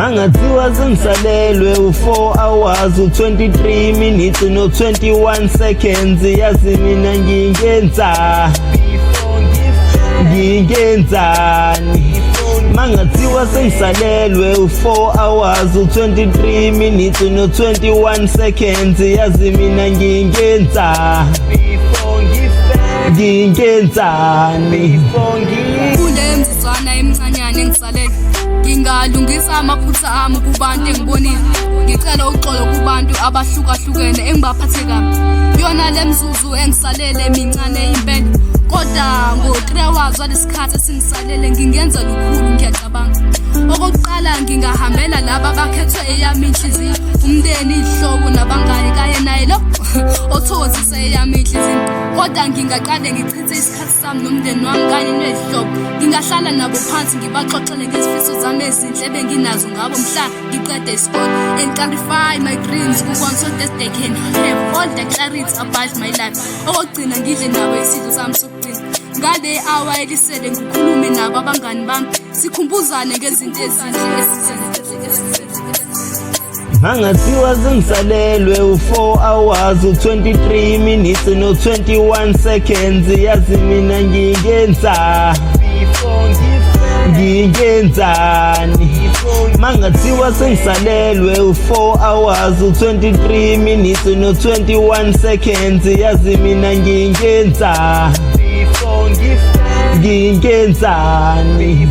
Mangathiwa sengisalelwe u-4 hours u-23 minutes no-21 seconds, yazi mina ngingenza, ngingenzani? Mangathiwa sengisalelwe u-4 hours u-23 minutes no-21 seconds, yazi mina ngingenza, ngingenzani? Kule mzuzwana emincanyana engisalele, ngingalungisa amaphutha ami kubantu engibonile, ngicela uxolo kubantu abahlukahlukene engibaphathe kabi. Yona le mzuzu engisalele mincane impela, kodwa ngo-3 hours walesikhathi esingisalele ngingenza lukhulu, ngiyacabanga. Okokuqala, ngingahambela laba abakhethwe eyami inhliziyo, umndeni, iy'hlobo nabangani, kanye naye lo othokozisa eyami inhliziyo. Kodwa ngingaqale ngichithe isikhathi sami nomndeni wami kanye ney'hlobo. Ngingahlala nabo phansi, ngibaxoxele ngezifiso zami ezinhle ebenginazo ngabo mhla ngiqeda isikole and clarify my dreams kubona so that they can have all the clarity about my life. Okokugcina, ngidle nabo isidlo sami sokugcina ngale hour elisele, ngikhulume nabo abangani bami, sikhumbuzane ngezinto ezinhle esizenze. Mangathiwa sengisalelwe u-4 hours u-23 minutes no-21 seconds, yazi mina ngingenza, ngingenzani? Mangathiwa sengisalelwe u-4 hours u-23 minutes no-21 seconds, yazi mina ngingenza, ngingenzani?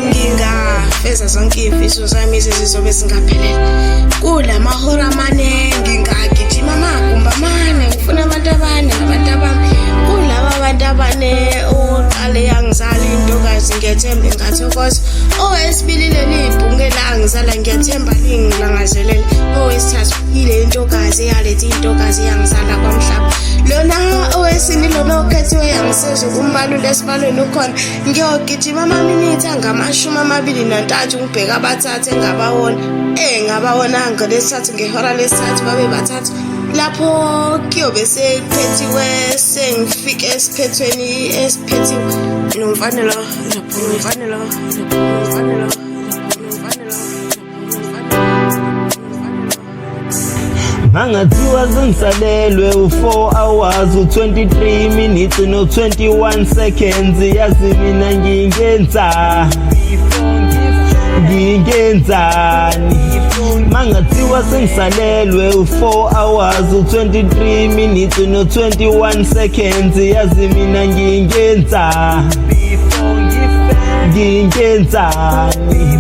Ngingafeza zonke iy'fiso zami ezizobe zingaphelele kula mahora amane. Ngingagijima amagumbi amane, ngifuna abantu abane, abantu abami. Kulaba abantu abane, owokuqala eyangizala intokazi, ngiyathemba ingathokoza. Owesibili leli ibhunge langizala, ngiyathemba lingilangazelele. Owesithathu yile ntokazi eyaletha intokazi eyangizala kwamhlaba. Lona owesine, lona okhethiwe, yangisizwa ukumbalula esibalweni ukhona. Ngiyogijima amaminithi angu-23, ngibheke abathathu engabawona, engabawona ngolesithathu, ngehora lesithathu babe bathathu. Lapho kuyobe sekuphethiwe, sengifike esiphethweni esiphethiwe nomfanelo, nomfanelo, nomfanelo, nomfanelo. Mangathiwa sengisalelwe u-4 hours u-23 minutes no-21 seconds, yazi mina ngingenza, ngingenzani? Mangathiwa sengisalelwe u-4 hours u-23 minutes no-21 seconds, yazi mina ngingenza, ngingenzani?